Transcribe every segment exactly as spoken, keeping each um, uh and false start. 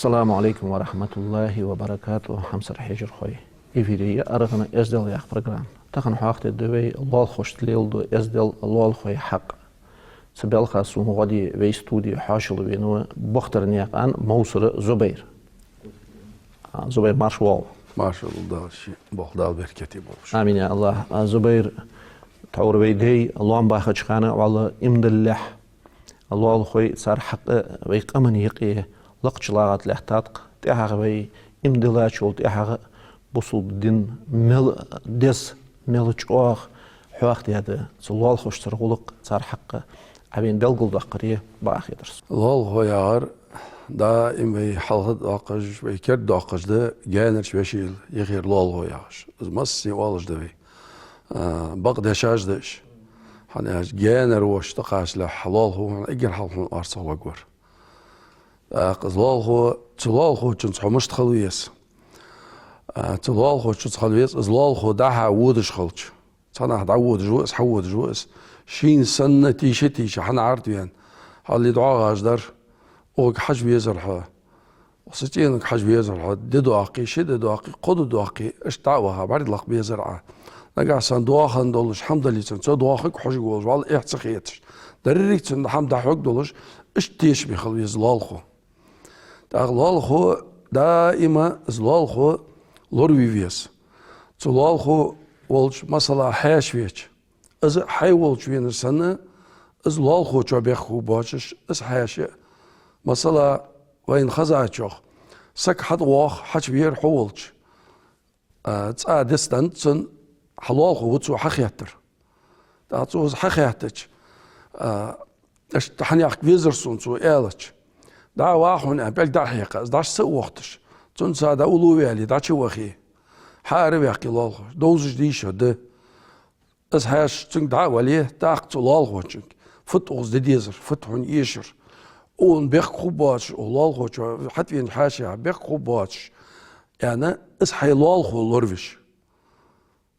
Ассаламу Ӏалайкум ва рахьматуллахӀи ва баракатухӀ, хьамсара хьежархой. Эфире я «АргӀан эздел» яха программа. Тахан хьоахаде да вай лоалахошца леладу эздел, лоалахой хьакъ. Цу балха сона гӀо де вай студе хьоашалгӀа вена ва Бохтарнаькъан Мовсара Зубайр. А, Зубайр, марша воагӀалва. Марша воагӀалва, Дала ший болх, Дала беркате болба шун. Амин, я АллахӀ. А, Зубайр, тхьовра вай даьй лоам бахача хана а вӀалла, иман диллалехь, лоалахой, цар хьакъ вай къаман юкъе лакхача лагӀа тӀа лаьттад-кх. ТӀехьагӀа вай иман диллачул тӀехьагӀа бусалба дин мел деза, мел чӀоагӀа хьоахадаьд цу лоалахошцара гӀулакх, цар хьакъ Ӏа вайна белгалдаккхаре бакъахьа хетар сона. Лоалахо яхар даим вай хьалха доаккхаш, вай керда доаккхаш да гаьнарча вешийла яхар лоалахо яхаш. Из массане оалаш да вай. А, бакъ дешаш да уж. ХӀана аьлча гаьнара воша тӀакхачалехь лоалахо хьона эггара хьалха хьона орцагӀваргвар. ТӀаккха из лоалахо, цу лоалахочунца хьо мишта хила веза? А, цу лоалахочунца хила веза, из лоалахо дӀа-хьа водаш хилча. Цхьаннахьа дӀаводаш ва из, хьаводаш ва из. Шийна санна тийша-тийша хьанна гӀерта вена. Хьалли дӀоагӀаш дар, укхаза хьажа везар хьо. Са цӀенга хьажа везар хьо, ди доаккхе, ши ди доаккхе, кхо ди доаккхе, иштта дӀа а ваха, бӀарг лакха безар Ӏа. Нагахьа санна доахан долаш хӀама дале цунна, цу доахарга хьожаргволаш вӀалла эхь ца хеташ, деррига цунна хӀама дӀахьоргдолаш, иштта тешаме хила веза лоалахо. ТӀаккха лоалахо даим, из лоалахо лораве веза. Цу лоалахо волча, масала, хьаьша веча, из хьай волча венар санна, из лоалахочоа бехк хургбоацаш, из хьаьша, масала, вайна хезачох, саг хьатӀавоагӀа, хьачувера хьо волча, а, цӀа дицденнад цунна, хьа лоалахо ва цо хьахеттар. ТӀаккха цо из хьахеттача, а, иштта хьанехк везар сона цо аьлча, дӀа а ваха хьона аьнна, пӀелг дӀа а хьекха, из дӀа а ца вохийташ, цунца дӀа уллув ваьле, дӀачу а вахе, хьаара а ваьккхе лоалахо, довзаш дий шо ди? Из хьаьша цунга дӀа а вале, тӀаккха цу лоалахочунга: «Фуд укхаза де дезар, фуд хьона эшар? Укхунна бехк хургбоацаш, укх лоалахочоа хьатӀавенача хьаьшаца бехк хургбоацаш», — аьнна, из хьай лоалахо лоравеш.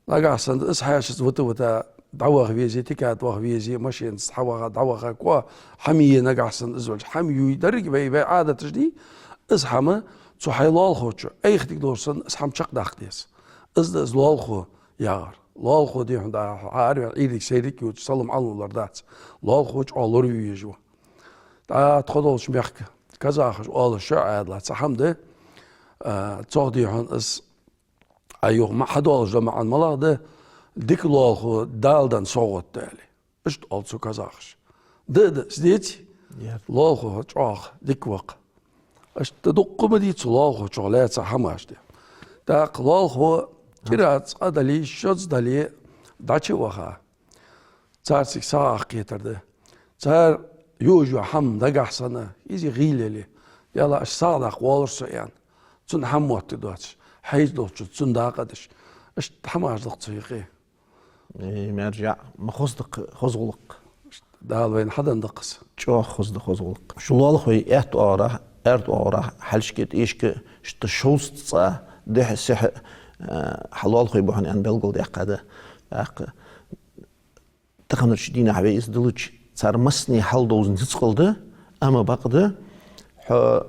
Нагахьа санна из хьаьшаца вита-вита дӀаваха везе, тика тӀа ваха везе, машенаца хьаваха, дӀаваха, кхо хӀама е, нагахьа санна из волча хӀама юй, деррига вай, вай Ӏадаташ дий, из хӀама цу хьай лоалахочоа айхьа дика долаш санна, из хӀама чакхдаккха деза. Из да из лоалахо яхар. Лоалахо, дий хьона, дӀа-хьа араваьнна, Ӏуйрийга, сайрийга йоацаш, салам-Ӏалам луш дар дац. Лоалахо чӀоагӀа лораве везаш ва. ТӀа тхо долча мехка казахаша оалаш шоай Ӏаьдала цхьа хӀама да, а, цох, дий хьона, из Ӏа юха ма хьадоалаш да маӀан малагӀа да: «Дика лоалахо Дала денна совгӀат да», — аьле. Иштта оал цу казахаша. Да, да, из деций? Яр. Лоалахо чӀоагӀа дика ва-кх. Иштта дуккха ма дий цу лоалахочох лаьца хӀамаш де. ТӀаккха лоалахо кӀира цкъа дале, шозза дале, дӀачу а ваха, царцига сагӀа кхетар да. Цар йоажо хӀама нагахьа санна, из гӀийла яле: «Даьла, аш сагӀа даккха воаллар со», — аьнна, цунна хӀама моттиг доацаш, хьайза долчунца цунна дакъа а деш, иштта хӀамаш да-кх цу юкъе. Э, маьржа, ма хоза да-кх, хоза гӀулакх. Дала вайна хьаденна да-кх из. ЧӀоагӀа хоза да хоза гӀулакх. Шу лоалахой аьтта оагӀорахьа, аьрда оагӀорахьа хьалхашка, тӀехьашка, иштта шовзткъа цӀа, дехьа-сехьа, э, хьа лоалахой ба хьона аьнна белгалдаьккха да. ТӀаккха таханарча дийнахьа вай из диллача, цар массане хьал довза ницкъала да, амма бакъда, хьо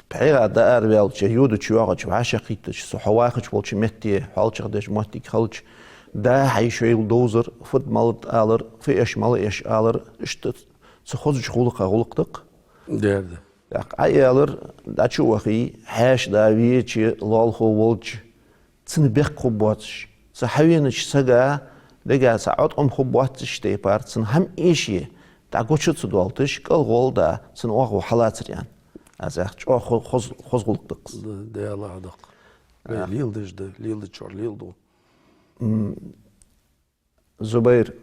пхьегӀа дӀаараваьлча, йодача, йоагӀача, вӀашагӀкхийттача, со хьо вахача волча метте, хьоалчагӀа деш моттиг хилча, да-хьай шоайла довзар, фуд-малад алар, фу эш-мала эш алар, иштта цу хозача гӀулакхех гӀулакх да-кх. Дера да. ТӀаккха Ӏа аьлар, дӀачу а вахе, хьаьша-да веча, лоалахо волча, цунна бехк хургбоацаш, цу хьавенача сага дега цхьа Ӏоткъам хургбоацача тайпара, цунна хӀама эше, дӀагуча ца доалийташ, кӀалгӀолла да, цунна оагӀув хьалацар аьнна. Аз яхар чӀоагӀа хо-, хоза, хоза гӀулакх да-кх из. Да, Даьла хьадаккха. Вай леладеш да, леладечар леладу. М, Зубайр,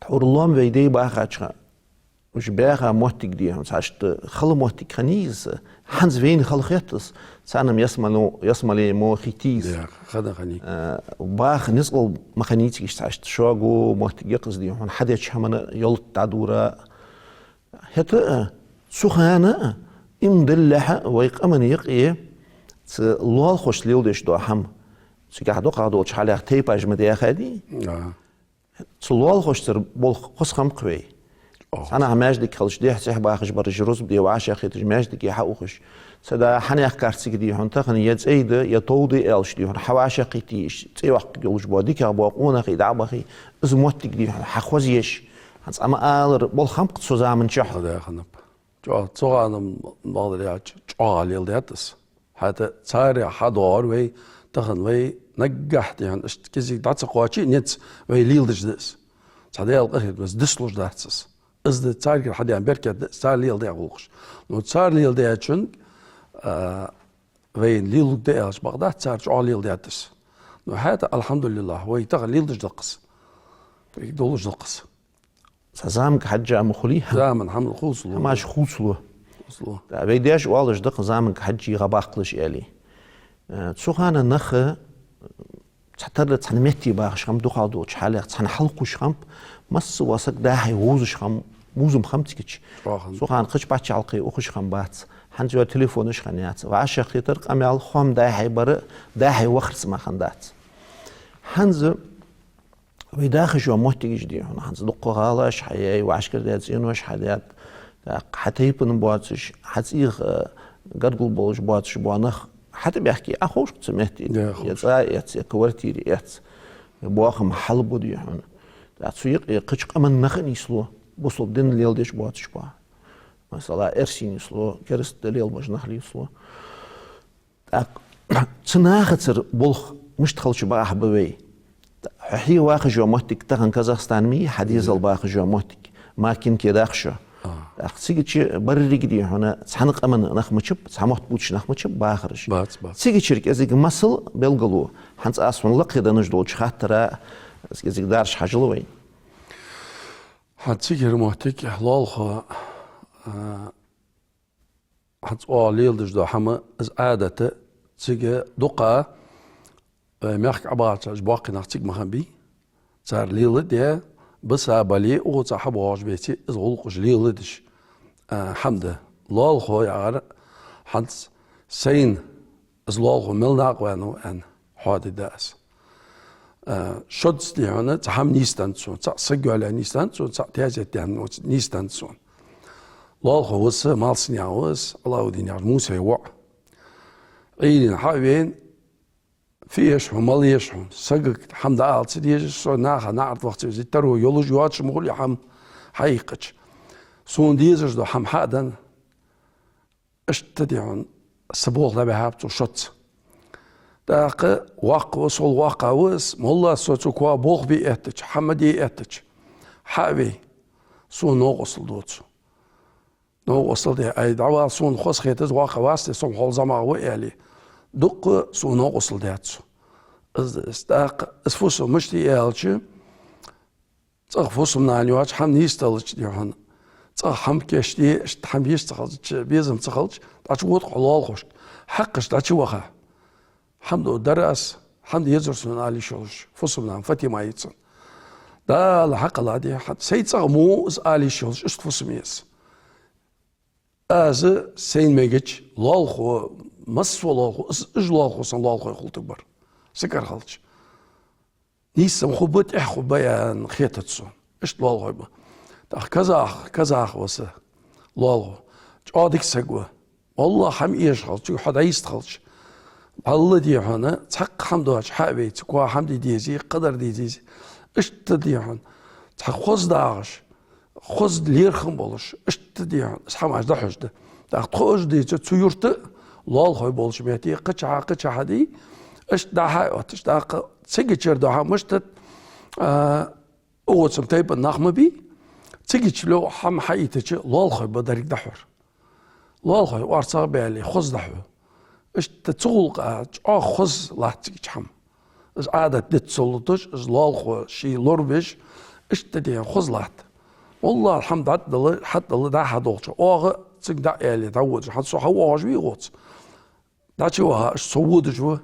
тхьовра лоам вай даьй бахача хана, уж баьха моттиг, дий хьона, цхьа иштта хала моттиг хиннай из, хӀанз вайна хала хет из, царна-м ялсмало-, ялсмале мо хетий из. Да, хинна хиннай. Э, баха ницкъала ма хиннай цига иштта цхьа иштта шога моттиг я-кх из, дий хьона, хьадеча хӀамана ялат дӀадора. ХӀаьта а, цу хана а, иман диллалехьа, вай къаман юкъе цу лоалахошца леладеш дола хӀама, цигахьа дукхагӀа долча хьалех тайпаш ма даьхадий. Цу лоалахошцара болх хоза хиннаб-кх вай. Цхьаннахьа маьждиг хилча, дехьа-сехьа бахаш бараш рузба де вӀашагӀкхеташ маьждиге хьаухаш. Цхьа да хьанехкарцига дий хьона тахан я цӀай да, я тов да аьлча дий хьона, хьавӀашагӀкхетий, иштта цӀи йоаккхаргйолаш бола, дикагӀа бола къонахий дӀа а бахе, из моттиг дий хьона хьахозъеш. ХӀанз Ӏа ма аллара, болх хиннаб-кх цу заман чухь. Хьадаь хиннаб. ЧӀоагӀа цу хана, бакъдар аьлча, чӀоагӀа леладаьд из. ХӀаьта царех хьадоагӀар вай, тахан вай наггахьа дий хьона, иштта кӀезига дӀа ца кхоаче а низ, вай леладеш да из. Цхьа Даьла къахетамца дицлуш дац из. Из да царгара хьадаьнна беркат да из, цар леладаь гӀулакхаш. Ну, цар леладаьчунга, а, вайна лелалургда аьлча бакъ дац, цар чӀоагӀа леладаьд из. Ну, хӀаьта, алхьамдулиллахӀ, вай тахан леладеш да-кх из. Вай долаш да-кх из. Цхьа заманга хьежжа ма хулий. Заман хӀама хувцалу. ХӀамаш хувцалу. Хувцалу. Да, вай даьша оалаш да-кх заманга хьежжа гӀа баккхалаш аьле. Э, цу хана нах, э, цхьатарра цхьан метте бахаш хиннаб, дукхагӀа долча хьалех цхьана хьалкхуш хиннаб, масса а вола саг дӀа-хьа вовзаш хиннаб, вовзам хиннаб цигача. Цу хана кхыча паччахьалкхе ухаш хиннабац. ХӀанз йола телефонаш хиннаяц. ВӀашагӀкхетар, къамаьл, хоам дӀа-хьа бар, дӀа-хьа вахарца мара хиннадац. ХӀанз вай дахаш йола моттигаш дий хьона, хӀанз дукха гӀалаш хьаяьй, вӀашкардаь цӀенош хьадаьд, тӀаккха хьа тайпан боацаш, хьа цӀийх, э, гаргара болаш боацаш бола нах хьатӀабаьхке, Ӏа ховш-кх цу метте. Да, я ховш. ЦӀа эц, я квартира эц, я боахам хьалбу дий хьона. ТӀаккха цу юкъе кхыча къаман нах а нийслу, бусалба дин леладеш боацаш бола. Масала, эрсий нийслу, кераста лелабеш нах нийслу. ТӀаккха цу нахацара болх мишта хилча бакъахьа ба вай? Хьо хье вахаш йола моттиг тахан Казахстан ма йий, хьа дезал бахаш йола моттиг, Макинке дах шо. А. ТӀаккха цигача беррига дий хьона цхьан къаман нах мичаб, цхьа мотт бувцаш нах мичаб бахараш. Бац, бац. Цигачара кӀезига масал, белгало, хӀанз аз хьона лакхе денна долча хаттара кӀезига дараш хьажал вайна. ХӀанз цигара моттиг лоалахо, а, хӀанз оаха леладеш дола хӀама, из Ӏадат, цига дукха, э, мехка Ӏабахача боккхий нах цига ма хиннабий. Цар леладаь, баса бале, укхаза хьабоагӀаш беце, из гӀулакхаш леладеш, э, хӀама да. Лоалахо яхар, хӀанз сайна из лоалахо мел накъаваьннав аьнна, хьоаде да аз. А, шозза дий хьона цхьа хӀама нийсденнад сона, цхьа саг йоалаяь нийсденнад сона, цхьа таьзет даьнна нийсденнад сона. Лоалахо ва са, Малсанаькъан ва из, Ӏалаудин яхача Мусай воӀ. Ӏуйрийна хьа а вена, фу эш хьона, мала эш хьона, сагага хӀама дӀаала ца дезаш, со наха наӀарга ваха ца везаш, таро йолаш йоацаш ма хулий хӀама хьаийккхача. Сона дезаш дола хӀама хьа а денна, иштта дий хьона са болх дӀабихьаб цо шозза. ТӀаккха воккха ва, сол воккха ва из, моллагӀа со цу коа болх бе эттача, хӀама де эттача, хьа а вей, сона новкъостал ду цо. Новкъостал де, ай, дӀавала, сона хоза хеташ воккха вац те, со-м хьол зӀамагӀа ва, аьле. Дукха сона новкъостал даьд цо. Из, из, тӀаккха из фусам мишта я аьлча, цӀагӀа фусам-нана йоацаш хӀама нийсделча дий хьона, цӀагӀа хӀама кийчде, иштта хӀама йиш ца хилча, безам ца хилча, дӀачувода-кх хьо лоалахошка. Хьакхаш дӀачуваха, хӀама дӀаоттадар аз, хӀама дезар сона ала йиш йолаш, фусам-нана Фатима я цун. Дала хьакхелла дий хьона, сай цӀагӀа мо из ала йиш йолаш, иштта фусам я из. Аз сайна мегача лоалахо, массавола лоалахо, из, из лоалахо санна лоалахой хулийтаргбар, са кара хилча. Нийсса-м хургба, тӀех хургба аьнна хетац сона. Иштта лоалахой ба. ТӀаккха казах, казах ва са лоалахо. ЧӀоагӀа дика саг ва. ВаллахӀи, хӀама эша хилча, цуга хьо дӀайиста хилча, бӀаьлла дий хьона, цхьаккха хӀама доацаш хьа а вей, цу коа хӀама де дезий, кхыдар де дезий. Иштта дий хьона, цхьа хоза дагӀаш, хоза лерхӀам болаш, иштта дий хьона, из хӀамаш дӀахьош да. ТӀаккха тхо уж дийца цу юрта лоалахой болча метте, кхычахьа, кхычахьа дий, иштта дӀа-хьа отташ. ТӀаккха цигачара дола хӀама мишта да, а, укхаза-м тайпан нах ма бий, цигача ло хӀама хьаийттача лоалахой ба деррига дӀахьор. Лоалахой орцагӀа а баьле, хоза дӀахьу. Иштта цу гӀулакха чӀоагӀа хоза латт цигача хӀама. Из Ӏадат диц ца луташ, из лоалахо ший лорабеш, иштта дий хьона хоза латт. ВаллахӀи, хӀама дӀатӀадала, хьатӀадала, дӀа-хьа долча, оаха цига дӀа а аьле, дӀаводаш. ХӀанз со хьавоагӀаш вий укхаза? ДӀачуваха, иштта со водаш ва.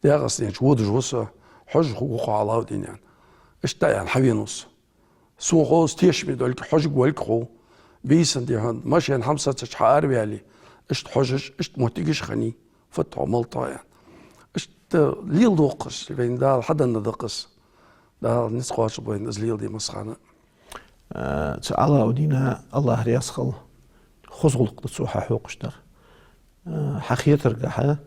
ДегӀастанеча водаш ва со. Хьожаш хургва-кх хьо, Ӏалаудин, аьнна. Иштта дӀа аьнна хьавенав со. Сона хов из тешаме долга, хьожаргволга хов. Бийсан дий хьона, машен хӀама сецача хьаараваьле, иштта хьожаш, иштта моттигаш хиннай, фуд-хьогӀ, мала-тхьогӀ аьнна. Иштта леладу-кх из, вайна Дала хьаденна да-кх из. Дала низ кхоачалба вайна из леладе массахана. Э, цу Ӏалауддина, АллахӀ раьза хилва, хоза гӀулакх да цо хьахьокхаш дар. Э, хьа хетаргахьа,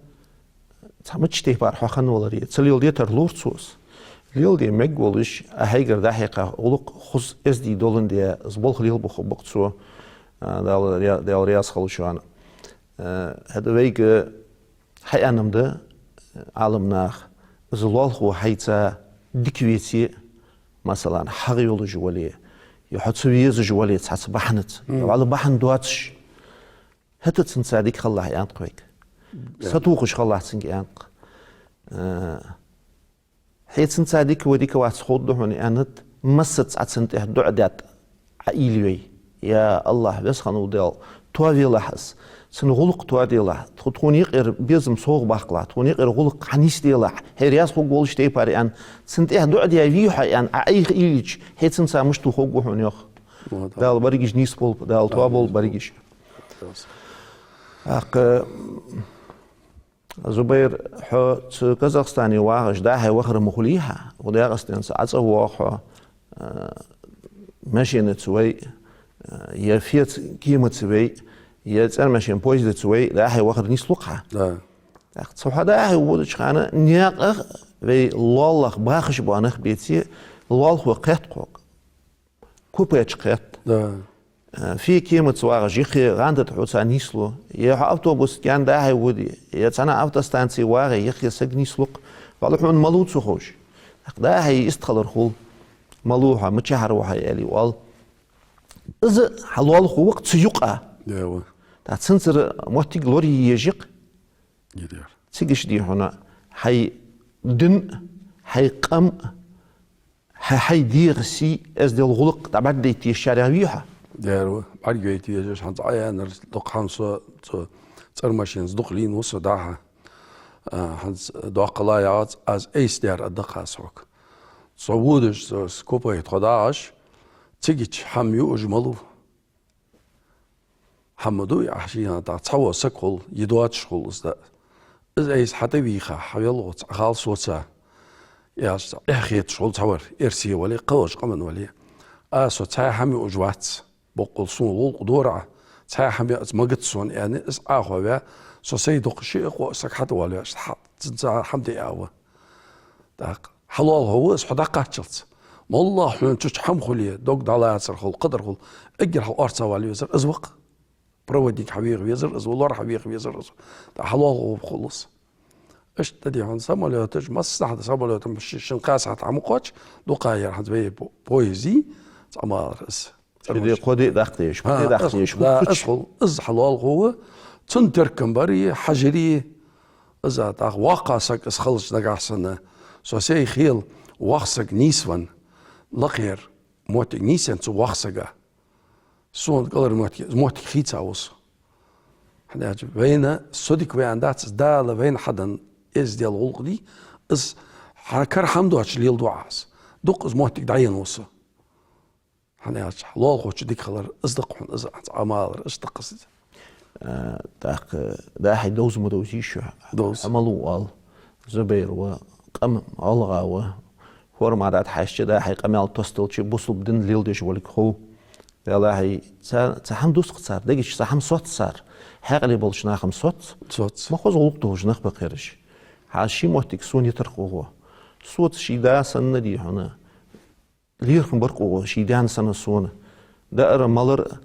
цхьа мичча тайпара хьо хинна валаре, ца леладе тарлора цо из. Леладе мегаш волаш, Ӏа хьайгара дӀахьекха гӀулакх хоза эздий доландаь, из болх лелабу хургба-кх цо. Э, Дала ра-, Дала раьза хилва шоана. Э, хӀаьта вайга хьааьнна да Ӏаламнаха, из лоалахо хьайца дика веце, масала, хьагӀ йолаш вале, е хьо ца везаш вале цхьацца бахьанаца, е вӀалла бахьан доацаш, хӀаьта цунца дика хилалахь аьннад-кх вайга. Сатохаш хилалахь цунга аьннад-кх. Э, Хье цунца дика ва, дика вац ховргда хьона аьннад, массаза цхьа цунна тӀехьа дуӀа даьд Ӏа уйла йой. Я АллахӀ, Веза хинна вола Даьла, тоавелахь из, цун гӀулакх тоаделахь, тхо-, тхона юкъера безам совгӀа баккхалахь, тхона юкъера гӀулакх хьанийсделахь, хье раьза хургволаш тайпара аьнна, цунна тӀехьа дуӀа даь вий хьо аьнна, Ӏа Ӏайха уйла йича, хье цунца мишта ва ховргва хьона, йоах. Дала берригаш нийсболба, Дала тоаболба берригаш. ТӀаккха Зубайр, хьо цу Казахстане вагӀаш дӀа-хьа вахар ма хулий хьа, укх Даькъастенца ӀацӀа воагӀа хьо, э, машенаца вай, э, е феца кемаца вай, е цӀермашен поездаца вай, дӀа-хьа вахар нийслу-кх хьа. ТӀаккха цу хьо дӀа-хьа водача хана наькъах вай лоалахой бахаш бола нах беце, лоалахо кхет хьога. Купе чу кхет. Э, фе кемаца вагӀаш, юххе гӀанда тӀа хьоца нийслу. Е хьо автобуса тӀа дӀа-хьа воде, е цхьан автостанце вагӀе, юххе саг нийслу-кх. ВӀалла хьона малув ца ховш. ТӀаккха дӀа-хьа иштта хилар хул. Малув хьо, мичахьара ва хьо аьле оал. Из хьа лоалахо ва-кх цу юкъа. ТӀаккха цунцара моттиг лорае еза-кх. Цига иштта дий хьона, хьай дин, хьай къам, хьа-, хьай дегӀа сий, эздел, гӀулакх дӀабӀаргадайта езаш шаьргахьа вий хьо? Дера ва, бӀаргавайта везаш, хӀанз Ӏа аьннар дукха хӀама со, цу цӀермашенаца дукха лийннав со дӀа-хьа. А, хӀанз доккха ла яц, аз айса дер а даккха аз хьога. Со водаш, со с-, купе тӀа тхо дагӀаш, цига чу хӀама юаш малув. ХӀама ду, Ӏа шийна тӀа цхьа вола саг хул, е доацаш хул из да. Из айса хьатӀавийха, хьавеллалца, Ӏа хала соца. Яц, эхь хеташ хул цхьавар, эрсе вале, кхыча къаман вале. А со цхьа хӀама юаш вац, боккъал сона гӀулакх дора Ӏа, цхьа хӀама яц магац сона, аьнна, из Ӏахо ваь, со сай дукха ши-кхо саг хьатӀавоалавеш, хьа-, цунца хӀама де а ва. ТӀаккха хьа лоалахо ва из хьо дӀакхаччалца. МоллагӀа хьона цу чу хӀама хуле, дог дӀалацар хул, кхыдар хул, эггара хьалха орцагӀвала везар из ва-кх. Проводник хьавеха везар из ва, лор хьавеха везар из ва. ТӀаккха хьа лоалахо ва-кх хул из. Иштта дий хьона самолёташ, массанахьа да самолёташ, ши-, шин-кхо сахьат хӀама кхоачаш, дукха яр хӀанз вай по-, поезд, цхьа малар из. Ши ди, кхо ди даккха дезаш, кхо ди даккха дезаш. Да, из хул, из хьа лоалахо ва, цун теркам бари, хьажари, из а тӀаккха воккха саг из хилча нагахьа санна, со сай хел воккха саг нийсвенна, лакхера моттиг нийсъенна цу воккхача сага. Сона кӀалхара моттиг, из моттиг хийца ва со. ХӀана аьлча вайна, со дика ва аьнна дац, из Дала вайна хьаденна эздел, гӀулакх дий, из хьа кара хӀама доацаш леладу Ӏа из. Дукха из моттиг дӀаенна ва со. ХӀана аьлча лоалахочун дика хилар из да-кх хьона, из Ӏа малар, из да-кх из. Э, тӀаккха дӀа-хьа довза ма довзий шо? Довз. Хьа малув оал, Зубайр ва, къам гӀалгӀа ва, форма-адат хьаьшача, дӀа-хьа къамаьл тосталча, бусалба дин леладеш волга хов. Валлахьи, цар, цхьа хӀама дус-кх цар, дега чу цхьа хӀама соц цар, хьаькъале болча наха-м соц. Соц. Ма хоза гӀулакх долаш нах ба-кх ераш. Хьа ший моттиг сона йитар-кх укхо. Соца ший да санна дий хьона, лерхӀам бар-кх укхо, ший даьна санна сона. Даар-малар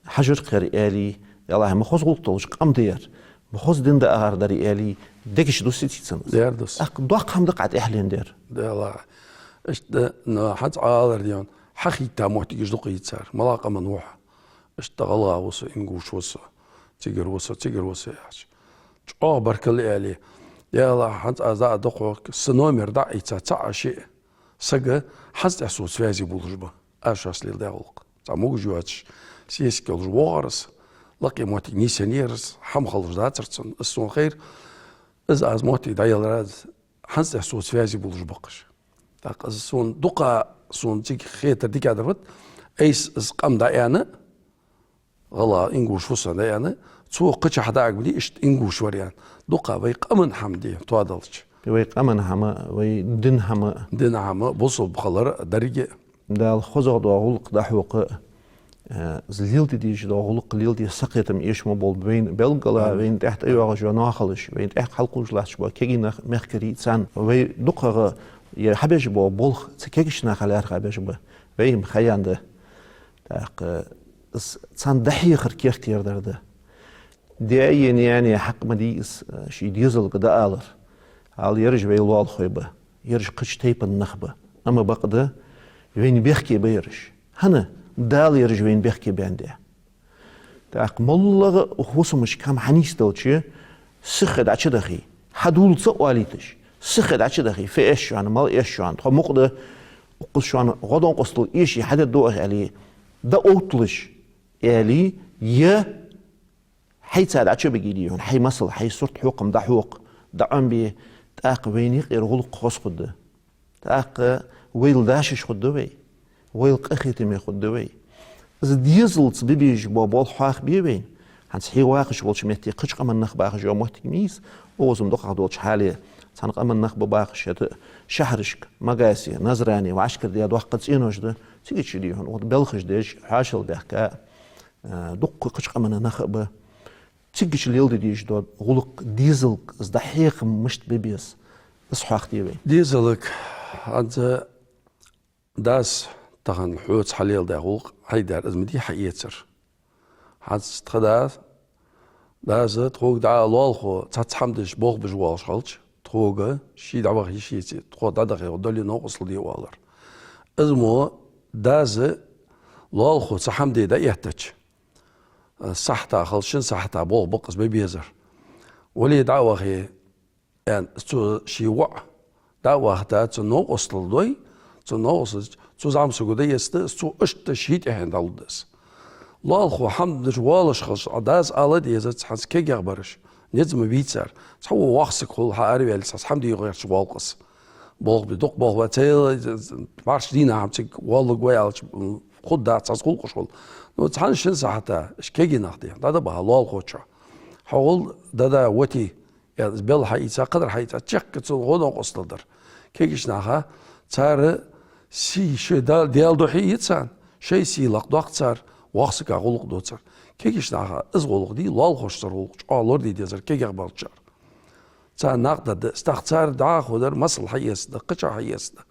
хьажар-кх ер аьле, валлахьи, ма хоза гӀулакх долаш къам да ер, ма хоза дин даагӀар дар аьле, дега чу дусаций цунна из? Дера дус. ТӀаккха доккха хӀама да-кх Ӏа тӀехьленна дер. Дела. Иштта, но хӀанз Ӏа алар дий хьона, хьахийтта моттигаш дукха я цар, малагӀа къаман ва хьо. Иштта гӀалгӀа ва со, ингуш ва со, цигара ва со, цигара ва со яхаш. ЧӀоагӀа баркал аьле. Дела, хӀанз аз дӀа а дукха, са номер дӀа а ийца, цаӀ а, шиъ а саг хӀанз тӀехьа соца связе болаш ба. Аз шоашца леладаь гӀулакх. Цхьа могаш йоацаш, сесаг йолаш воагӀар из, лакхе моттиг нийсъеннаяр из, хӀама хулаш дацар цунна, из сона хайра, из аз моттиг дӀаеллар аз, хӀанз тӀехьа соца связе болаш ба-кх уж. ТӀаккха из сона дукха, сона цига хетар дикадар фуд, айса из къам дӀааьнна, гӀалгӀа, ингуш ва со аьнна, цо кхычахьа хьадаагӀа бале, иштта ингуш вар аьнна. Дукха вай къаман хӀама де тоадалча. Вай къаман хӀама, вай дина хӀама. Дина хӀама, бусалба хилар деррига. Дала хозагӀа дола гӀулакх дӀахьокха, э, из леладе дезаш дола гӀулакх леладе сакхетам эша ма болба вайна, белггала вайна тӀехьа тӀайоагӀаш йола нахалаш, вайна тӀехьа хьалкхувш латташ бола кегий нах, мехкарий, царна вай дукхагӀа е хьабеш бола болх цу кегийча наха лаьрхӀа беш ба. Вай-м ха яьнна да. ТӀаккха из царна дӀахьехар керттера дар да. Даь е наьна хьакъ ма дий из, э, ший дезалга дӀаалар. Ала, ераш вай лоалахой ба, ераш кхыча тайпан нах ба. Амма бакъда вайна бехке ба ераш. ХӀана? Дала ераш вайна бехке баьннаб. ТӀаккха моллагӀа хӀусамашка хӀама хьанийсдалча, сихха дӀачудахе, хьадувлаца а оалийташ, сихха дӀачудахе, фу эш шоана, мала эш шоана, тхо мукъа да, укхаза шоана гӀо-новкъостал эше хьадергда оаха аьле, дӀаотталаш аьле, е хьайца дӀачубиге дий хьона, хьай масал, хьай сурт хьокхам дӀахьокха, дӀаӀомабе, тӀаккха вайна юкъера гӀулакх хоза хургда. ТӀаккха вайл дашаш хургда вай, вайл къахетаме хургда вай. Из дезалца бе безаш бола болх хьоахабе вайна. ХӀанз хье вахаш волча метте кхыча къаман нах бахаш йола моттиг ма йий из, укхаза-м дукхагӀа долча хьале цхьан къаман нах ба бахаш, хӀаьта шахьарашка, Магасе, Назране, вӀашкара даь доккха цӀенош да, цига чу дий хьона, укх белхаш деш, хьоашал баьхка, э, дуккха кхыча къаман нах а ба. Цигача леладе дезаш дола гӀулакх, дезалга из дӀахьехам мишта бе беза, из хьоахаде вайна. Дезалга, хӀанз дас тахан хьоца хьалеладаь гӀулакх хьайдар, из ма дий хьаэцар. ХӀанз тха да, дас тхога дӀа лоалахо цхьацца хӀама деш, болх беш воалаш хилча, тхога ше дӀаваха йиш яций, тхо дӀадахе, доле новкъостал де оалар. Из мо дас лоалахо цхьа хӀама де дӀаэттача, сахьата хила, шин сахьата болх ба-кх из бе безар. Вале дӀа а вахе, аьнна, цо ший воӀ дӀа а вахийта, цунна новкъостал дой, цунна новкъостал, цу зӀамсаго дӀаэцаргда из, цо иштта ший тӀехьенна дӀалургда из. Лоалахо хӀама деш воалаш хилча, Ӏа дас ала деза, цхьацца кегий бараш низ ма бий цар. Цхьа во воккха саг хул, хьаараваьлча, цхьацца хӀама де гӀерташ воал-кх из. Болх бе, дукха болх бе, цхьа мара дийнахьа-м цига воалларгва аьлча, хургдац цхьацца гӀулакхаш хул. Ну, цхьан-шин сахьата, уж кегий нах дий, дӀадабахьа лоалахочоа. Хьогул, дада, воти, е из бел хьаийца, кхыдар хьаийца, чехка цунна гӀо-новкъостал дар. Кегийча наха, цар сий шоай Дала, Даьла духьа я царна, шоай сий лакхдоаккх цар, воккхача сага гӀулакх ду цар. Кегийча наха из гӀулакх дий, лоалахошцара гӀулакх чӀоагӀа лораде дезар кегий барашцара. Царна накъадаргда из, тӀаккха цар дӀахо дар масал хьаэцаргда, кхычоа хьаэцаргда.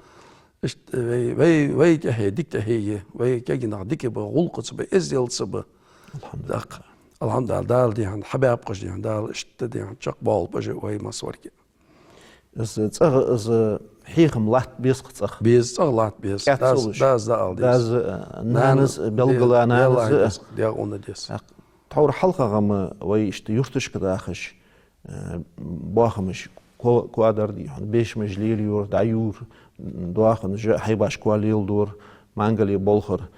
Иштта вай, вай, вай тӀехье дика тӀехье я, вай кегий нах дика ба, гӀулакхаца ба, эзделца ба. АлхьамдулиллахӀ. ТӀаккха, алхьамдулиллахӀ, Дала дий хьона, хьабаьбкъаш дий хьона, Дала иштта дий хьона чакхбоалба уж вай массаварга. Из цӀагӀа, из хьехам латта беза-кх цӀагӀа. Беза, цӀагӀа латта беза. КӀаьд ца луш. Дас, дас дӀаала деза. Дас, э, нанас, нана, белггала де-, нанас, делахь э, деза, дегӀуна деза. ТӀаккха тхьовра хьалха-м вай иштта юрташка дахаш, э, боахамаш ко-, коа дар дий хьона, бешамаш лелайора, дӀайора, доаханаш, хьайбаш коа леладора, мангале болхар.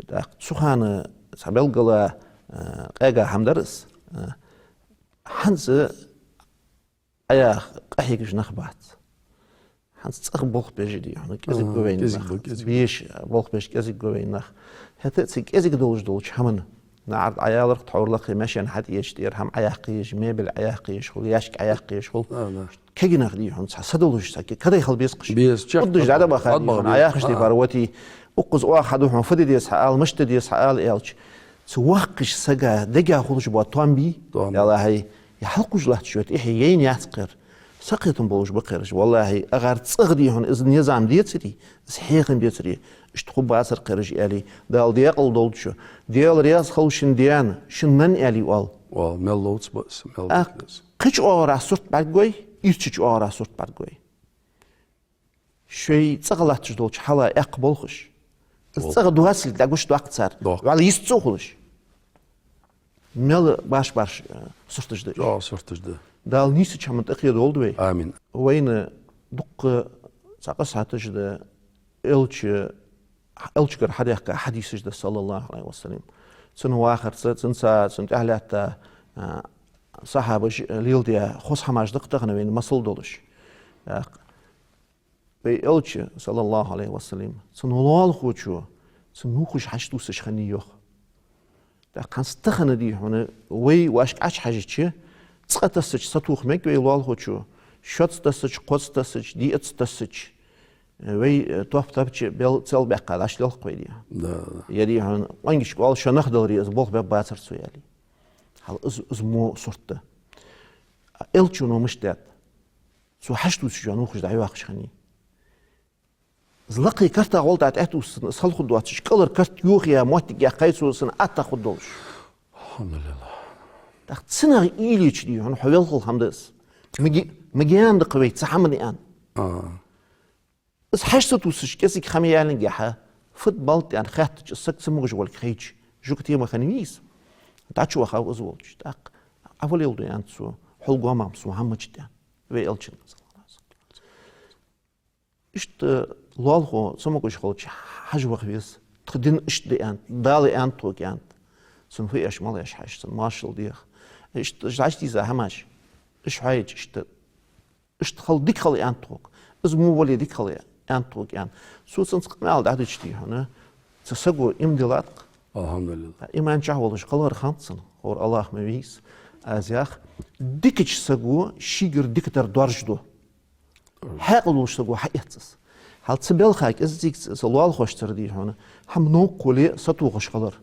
ТӀаккха цу хана цхьа белггала, э, къегаш хӀама дар из. Э, хӀанз Ӏаяха къахьегаш нах бац. ХӀанз цӀагӀа болх беш дий хьона, кӀезига ба вайна нах. КӀезига ба, кӀезига ба. Беш, болх беш кӀезига ба вайна нах. ХӀаьта а цига кӀезига долаш долча хӀаман, наӀарга Ӏаяларах тхьовра лакхе машен хьатӀаэцаш, тӀера хӀама Ӏаяккха езаш, мебель Ӏаяккха езаш хул, ящик Ӏаяккха езаш хул. Да, да. Кегий нах дий хьона, цхьа са долаш, цхьа ке-, кадай хила беза-кх уж. Беза, чехка. Уддаш дӀадабаха дий хьона, Ӏаяхаш дий хьона, воти, укхаза оаха хьадувц хьона, фу де деза хьаала, мишта де деза хьаала аьлча, цу воккхача сага дега хулаш бола тоам бий, тоам. Валлахьи, е хьалкхувш латташ йола тӀехье яйна яц-кх ер. Сакхетам болаш ба-кх ераш. Валлахьи, агӀар цӀагӀа дий хьона из низам децаре, из хьехам бецаре, иштта хургбацар-кх ераш аьле, Дала даькъала долда шо. Даьла раьза хилва шун даьна, шун нанна аьле оал. Оал, мел ловца ба из, мел дика да из. Кхыча оагӀорахьа сурт бӀаргагой, ирчача оагӀорахьа сурт бӀаргагой. Шоай цӀагӀа латташ долча хьала эккха болхаш. Из цӀагӀа доацилга дӀагучадоаккх цар. Доаккх. Валла йист ца хулаш. Мел баш-баш, э, сурташ да уж. ЧӀоагӀа сурташ да. Дала нийсача хӀаман тӀа кхедолда вай. Амин. Вайна дуккха цхьа къа саташ да, Элча, Элчагара хьадаьхка хьадисаш да, саллаллахӀу Ӏалайхи ва саллам. Цун вахарца, цунца, цун тӀехьа лаьтта, э, сахьабаша леладаь хоза хӀамаш да-кх тахан вайна масал долаш. ТӀаккха вай Элча, саллаллахӀу Ӏалайхи ва саллам, цун лоалахочо цун нувхаш хьачудувцаш хиннай йоах. ТӀаккха хӀанз тахан дий хьона, вай вӀашка Ӏочухьежача, цкъа тассача сатоха мег вай лоалахочо, шозза тассача, кхозза тассача, диъазза тассача, Вай, э, топ-топча бел цел баьккха дӀаш лелха вай, дий хьона. Да, да. Е, дий хьона, къонгашка оал, шо нах даларе, из болх бе бацар цо, аьле. Хьал из, из мо сурт да. А элчано мишта даьд? Цо хьаштувсаш йола нувхаш дӀайоаккхаш хиннай. Из лакхе карта гӀолла тӀатувсаш, из хала хургдоацаш, кӀалхара карт йохаяь моттиг яьккхай цо, цунна атта хургдолаш. АлхьамдулиллахӀ. ТӀаккха цунах уйла йича, дий хьона, хьо велхал хӀама да из. Маги-, магиан да-кх вай цу хӀаман аьнна. А. Из хьаштувсаш кӀезига хӀама яллинге хьа, фуд-балд аьнна хаьттача, саг цамогаш волга хайча, жугтий ма хиннавий из. ДӀачувахав из волча. ТӀаккха Ӏа фу леладу, аьннад цо, хьол гоамам сона хӀама мичад, аьнна. Вай элчан. Иштта лоалахо цамогаш хилча хьажа ваха веза. Тха дин иштта да, аьннад, Дала аьннад тхога, аьннад. Цунна фу эш, мала эш хьажа, цунна моаршал деха. Иштта жаж дийза хӀамаш. Иштта хьайча, иштта, иштта хила дика хила, аьннад тхога. Из мо вале дика хила, аьннад тхога, аьнна. Цо цунца къамаьл дӀадича, дий хьона, цу саго иман дилла да-кх. АлхьамдулиллахӀ. Иман чу волаш кхалхара хиннад цун, хӀара АллахӀ ма вий из, аз ях. Дикача саго шийгара дикадар доаржаду. Хьаькъал долча саго хьаэц из. Хьал цу балха кӀеззига цу лоалахошцара, дий хьона, хӀама новкъа хуле сатохаш хилар.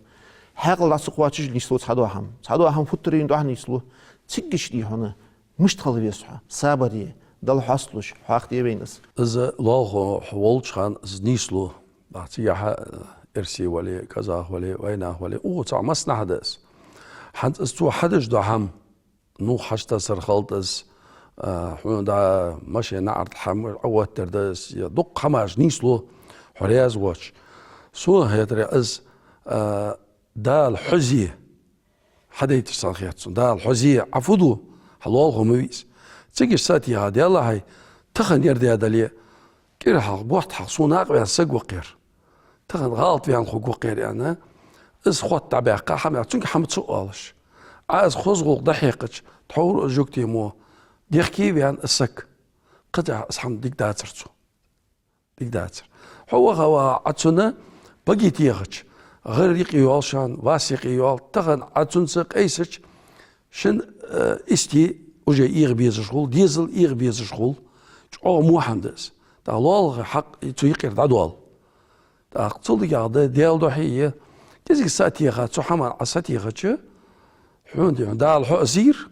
Хьаькъал дӀа ца кхоачаш нислу цхьадола хӀама. Цхьадола хӀама футтарийна духьа нислу. Циггача, дий хьона, мишта хила веза хьо? Сабар е, Далла хьасталуш, хьоахаде вайна из. Из лоалахо хьо волча хана из нислу. Бах, цигахьа, э, эрсий вале, казах вале, вайнах вале, укхо цхьа массанахьа да из. ХӀанз из цо хьадеш дола хӀама, ну, хьаштасар хилда из, а, хьона дӀа машен наӀарга хӀама Ӏооттар да из, е дукха хӀамаш нислу, хьо раьза воацаш. Сона хетар из, а, Дала хьо зе хьадайташ санна хет сона. Дала хьо зе Ӏа фу ду, хьа лоалахо ма вий из. Цигаш сатийха, Даьла хьай, тахан ер даь дале, кӀира хьалха, бутт хьалха сона накъаваьнна саг ва-кх ер. Тахан гӀалат ваьнна хургва-кх ер, аьнна, из хотта дӀабаьккха хӀама, цунга хӀама ца оалаш. Ӏа из хоза гӀулакх дӀахьекхача, тхьовра из жугтий мо дехке ваьнна из саг. Кхы тӀехьа из хӀама дика дацар цо. Дика дацар. Хьо ваха, ваха, Ӏа цунна баге техача, гӀар юкъе йоал шоана, вас юкъе йоал, тахан Ӏа цунца къийсача, шун, э, истий уже эгӀа безаш хул, дезал эгӀа безаш хул, чӀоагӀа во хӀама да из. ТӀаккха лоалахой хьакъ цу юкъера дӀадоал. ТӀаккха цул дикагӀа да, Даьла духьа е, кӀезига сатеха, цу хӀаман Ӏа сатехача, хьона, дий хьона, Дала хьо а зийр,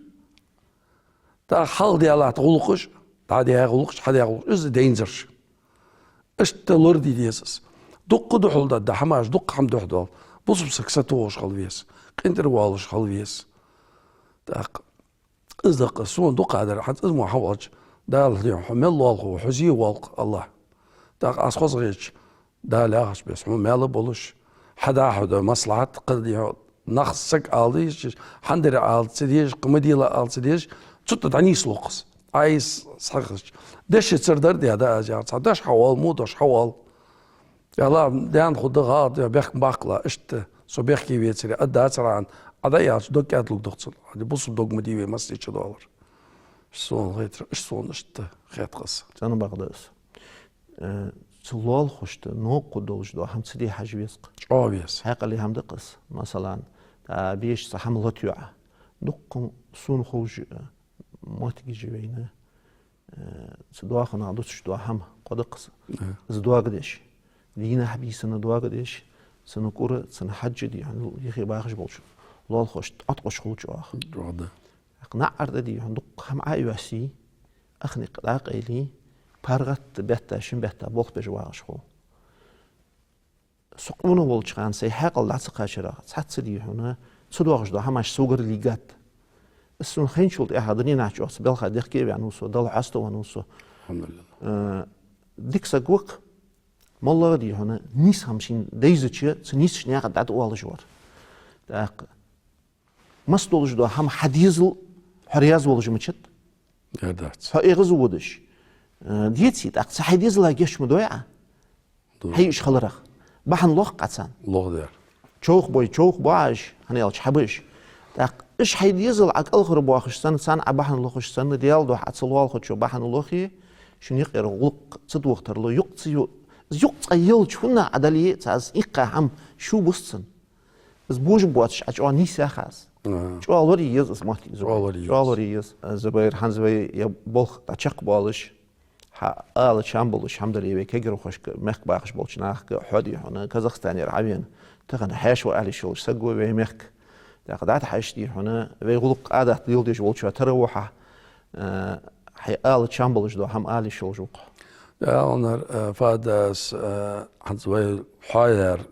тӀаккха хьалха даь латта гӀулакхаш, дӀадаь гӀулакхаш, хьадаь гӀулакхаш, из дайнзараш. Иштта лораде деза из. Дукха духьал да, да хӀамаш, дукха хӀама духьал доал. Бусалба саг сатохаш хила веза, къинтӀера воалаш хила веза. ТӀаккха из да-кх, сона дукха дар, хӀанз из мо хьаволча, Дала, дий хьона, хьо мел лоалахо ва, хьо зе воал-кх АллахӀ. ТӀаккха аз хоза гӀертача, Дала яхача беса, хьона маьл а болаш, хьа дӀахьо да маслахьат, кхы, дий хьона, нах, саг ала дезаш, хьандар ала ца дезаш, кхы ма дийла ала ца дезаш, цу тӀа дӀанийслу-кх из. Ӏа из схьахезача, дешацара дар, дий хьона, да аз яхар, цхьа дош хьаоал, во дош хьаоал. Е ла, даьна хургда гӀалат, е бехк ма баккхалахь, иштта со бехке вецаре, а дацар Ӏа, Ӏа дӀааьлча дог кӀаьдлуш да-кх цун. Хьадий, бусалба дог ма дий вай массане чудоалар. Сона хетар, иштта сона иштта хет-кх из. ЦӀена бакъда из. Э, цу лоалахошта новкъа долаш дола хӀама ца де хьажа веза-кх. ЧӀоагӀа веза. Хьаькъале хӀама да-кх из. Масала, тӀа беша цхьа хӀама латайоа. Дуккха сона ховш, э, моттигаш я вайна. Э, цу доаханах дувцаш дола хӀама кхо да-кх из. Э. Из доагадеш. Дийнахьа-бийсанна доагадеш, цун кӀура, цун хьажжа, дий хьона, юхе бахаш болча лоалахошта Ӏоткъаш хул чӀоагӀа. ЧӀоагӀа да. ТӀаккха наӀар тӀа, дий хьона, дуккха хӀама Ӏоэций, ах никъ дӀакъайлий, паргӀата бетта, шин бетта болх беш вагӀаш хул. Со къона волча хана сай хьаькъал дӀа ца кхачарах, цхьацца, дий хьона, ца доагӀаш дола хӀамаш согара лийгад. Из сона хайначул тӀехьагӀа дунен чу оаха цу балха дехке а ваьннав со, Далла хьаставаьннав со. АлхьамдулиллахӀ. Э, дика саг ва-кх, моллагӀа, дий хьона, нийса хӀама шийна дайзача, цу нийсача наькъа тӀа дӀатӀавоалаш вар. ТӀаккха масса долаш дола хӀама хьа дезал хьо раьза волаш мичад? Ер дац. Хьо эгӀазводаш, э, деций, тӀаккха цу хьай дезала геч ма дой Ӏа? Ду. Хьай уж хиларах. Бахьан лох-кх Ӏа царна. Лох дер. Човхабой, човхабу Ӏа уж, хӀана аьлча хьа ба уж. ТӀаккха уж хьай дезал Ӏа кӀалхарбоахаш санна, царна Ӏа бахьан лохаш санна, Даьла духьа Ӏа цу лоалахочоа бахьан лохе, шун юкъера гӀулакх ца доха тарлу, юкъ ца ю-, юкъ цкъа елча хӀанз Ӏа дале, цхьа из иккха хӀама шу бус цунна. Из божам боацаш Ӏа чӀоагӀа нийса яхаш. Ага. ЧӀоагӀа лорае еза из моттиг, Зубайр. ЧӀоагӀа лорае еза. ЧӀоагӀа лорае еза. Зубайр, хӀанз вай ер болх дӀачакхбоалаш, Хьа ала чам болаш хӀама дар вай кагирхошка, мехка бахаш болча нахага, хьо дий хьона Казахстанера хьавена, тахан хьаьша ва аьле йиш йолаш саг ва вай мехка. ТӀаккха дӀатӀахьежача дий хьона вай гӀулакх, Ӏадат леладеш волчоа тара ва хьо, э, хьай ала чам болаш дола хӀама ала йиш йолаш ва-кх хьо. Ялнар, э, фадас, э, хӀанз вай хьоаяьр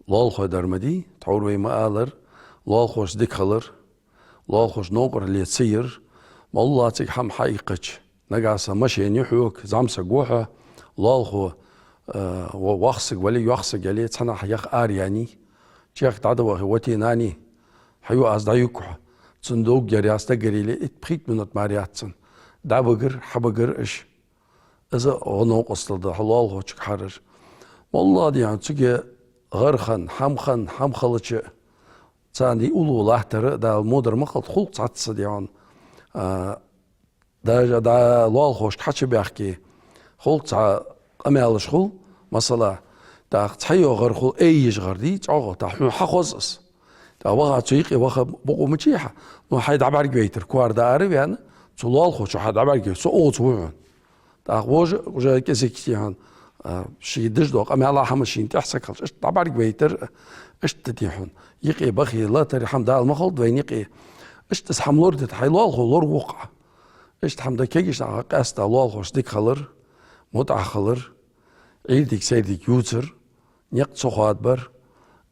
лоалахой дар ма дий, тхьовра вай ма аллара, лоалахошца дика хилар, лоалахошта новкъарле ца яр, моллагӀа цига хӀама хьаийккхача, нагахьа санна машен я хьога, зӀамсаг ва хьо, лоалахо, э, во-, воккха саг вале, йоккха саг яле, цхьаннахьа яха араяьннай, чехка дӀадовахе, воте, нани, хьайоах, аз дӀаюг хьо. Цун довга яр яц, даггара яле, итт-пхийтта минот мара яц цун. ДӀабигар, хьабигар уж. Из а гӀо-новкъостал да хьа лоалахочунга хьарар. МоллагӀа дий хьона цига гӀар хинна, хӀама хинна, хӀама хилча, царна дий уллув латтар, Дала модар ма хилда, хул цхьацца дий хьона, а, даже дӀа лоалахошка хьачубаьхке, хул цхьа къамаьлаш хул, масала, тӀаккха цхьайола гӀар хул, эй, йижа гӀар дий, чӀоагӀа, тӀаккха хьона хьахоз из. ТӀаккха ваха цу юкъе ваха бокъо ма чийхьа, ну, хьай дӀабӀаргавайтар, коара дӀаараваьнна, цу лоалахочоа хьай дӀабӀаргавайтар, цо укхаза ва хьона. ТӀаккха вож уже кӀезига дий хьона, а, ший деш дола къамаьл, хӀама шийна тӀехьа ца кхалча, иштта дӀабӀаргавайтар, иштта дий хьона. Юкъе бахе, латаре хӀама Дала ма хилда вайна юкъе. Иштта из хӀама лорадита, хьай лоалахо лораву-кх Ӏа. Иштта хӀама да кагийча наха къаьстта лоалахошца дика хилар, мутӀахьа хилар, Ӏуйре дика, сайре дика ювцар, никъ ца хоадабар.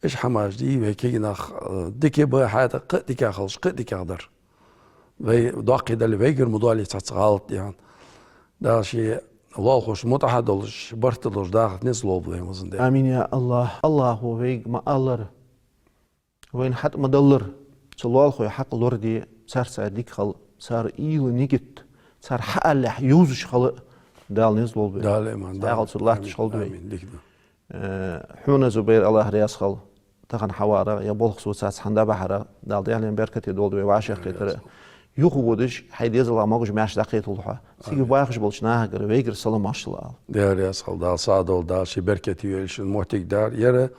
Уж хӀамаш дий вай кагий нах, э, дика ба хьаьта, кхы а дикагӀа хилча, кхы а дикагӀа дар. Вай доккхий дале, вайгара ма доаллий цхьацца гӀалат дий хьона. Дала ший лоалахошта мутӀахьа долаш, барт долаш даха низ лолба вайна, везан Даьла. Амин, я АллахӀ. АллахӀа вайга ма аллара, вайна хьатӀа ма даллара, цу лоалахой хьакъ лораде, царца дика хила, цар уйла, нигат, цар хьаалалехь йовзаш хила Дала низ лолба вайна. Дала иман, Дала. Цхьаькхал цу латташ хилда вай. Амин, дика да. Э, хьона, Зубайр, АллахӀ раьза хилва, тахан хьаварах, ер болх соцаца хьа дӀабахьарах, Дала даьхленна беркате долда вай вӀашагӀкхетар. Юхаводаш, хьай дезала могаш-маьрша дӀакхеталва хьо. Цига бахаш болча нахагара вайгара салам-моаршал ала. Даьла раьза хилва, Дала сагӀа долда, Дала ший беркате йойла шун моттиг дар. Ер,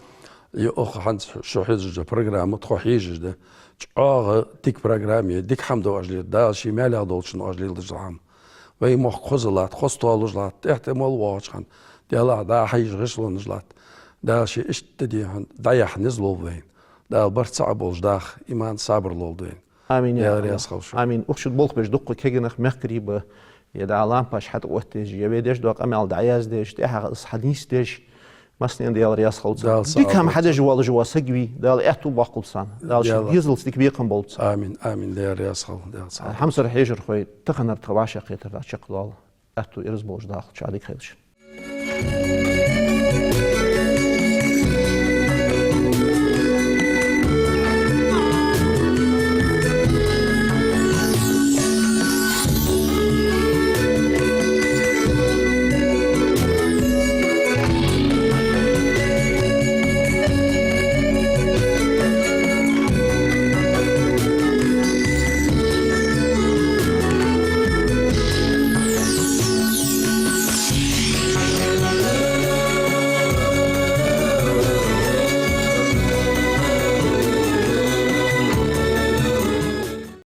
ер укх хӀанз шо хьежаш да программа, тхо хьежаш да. ЧӀоагӀа дика программа я, дика хӀама да оаш леладер, Дала ший маьлех долчунна оаш леладеш дола хӀама. Вай мохк хоза латт, хоза тоалуш латт, тӀехьа-тӀа мел воагӀача хана, Даьлах дӀа-хьа еш гӀишлонаш латт. Дала ший иштта дий хьона дӀаяхьа низ лолба вайна. Дала барт цаӀ болаш даха иман, сабар лолда вайна. Амин, я АллахӀ. Даьла раьза хилва шоана. Амин. Укх чу болх беш дуккха кагий нах мехкарий ба, е дӀа лампаш хьатӀаоттадеш, е вай деш дола къамаьл дӀаяздеш, тӀехьагӀа из хьанийсдеш, массанена Даьла раьза хилва царна. Дика хӀама хьадеш воаллаш вола саг вий, Дала аьттув боаккхалба царна. Дала ший дезалца дика бекхам болба царна. Амин, амин, Даьла раьза хилва, Даьла сагӀа. Хьамсара хьежархой, таханара тха вӀашагӀкхетар дӀа чакхдоал. Аьттув, ираз болаш дахалда шо, дика хийла шун.